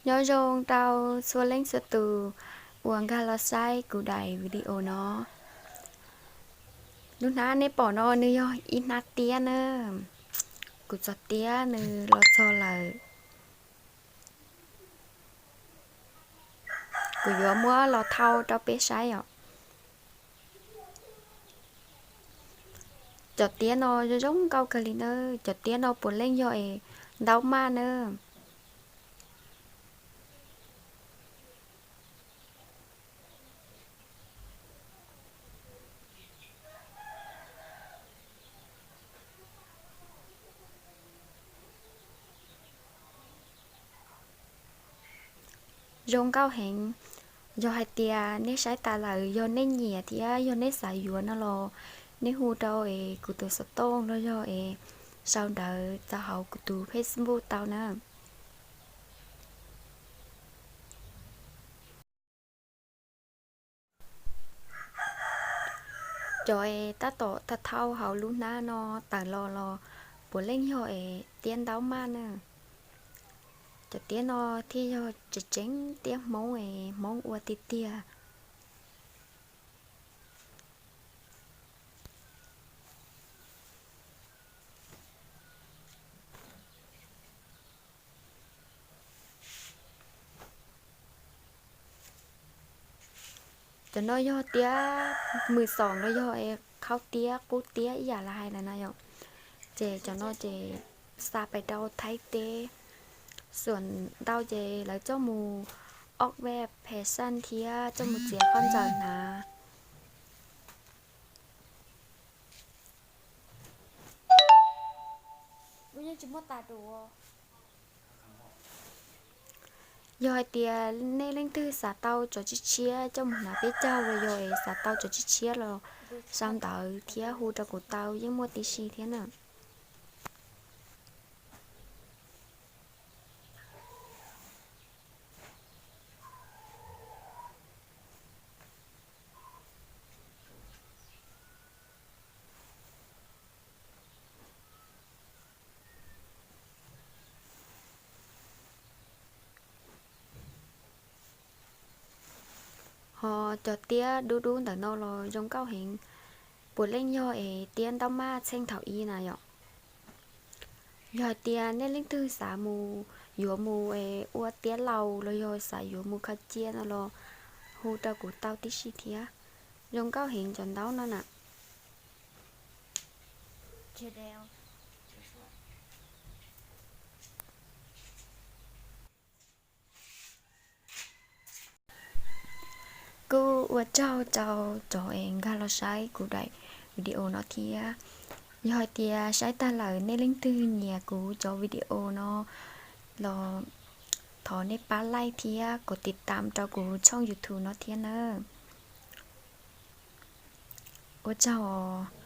Nyob zoo rau txhua leej txhua tus uas nkag los saib kuv daim video no. Lub hnab nej pom no nws yog ib hnab tiab na. Kuv txog tiab nws los txog lawm. Kuv yuav muab los thau rau peb saib os. Cov tiab no zoo zoo nkauj kawg li na. Cov tiab no puav leej yog es ntaub maj na. Zoo nkauj heev. Yog hais tias nej saib tas lawm, yog nej nyiam thiab yog nej xav yuav no los nej hu rau es kuv tus xov tooj los yog es sau ntawv txog hauv kuv tus Facebook tau na. Cov es tab tom thau hauv lub hnab no tawm los los puav leej yog es tiab ntaub maj na. Cov tiab no thiaj yog tseem ceeb tiab Hmoob es Hmoob ua tiag tiag. Cov no yog tiab mws xoom los yog es khaub tiab qub tiab ib yam li hais ntawd na yom. Ces cov no ces xa pais rau Thaib teb, xuam ntau ces lawv coj mus ob vej phem xaj thiab coj mus txiav khaub ncaws hnav. Yog hais tias nej leej twg xav tau cov tshiab tshiab coj mus hnav peb caug los yog es xav tau cov tshiab tshiab los sau ntawv thiab hu rau kuv tau yeej muaj tib si thiab na. Ho cov tiab dub dub ntawm no los zoo nkauj heev, puav leej yog es tiab ntaub maj txheej thaum ub na yom. Yog hais tias nej leej twg xav mus yuav mus es ua tiab laus los yog xav yuav mus kho cia no los hu rau kuv tau tib si thiab. Zoo nkauj heev cov ntaub no na. Kuj ua tsaug rau cov es nkag los saib kuv daim video no thiab. Yog hais tias saib tag lawm nej leej twg nyiam kuv cov video no los thov nej pab like thiab kov tiv tam rau kuv tshooj YouTube no thiab nawb. Ua tsaug os.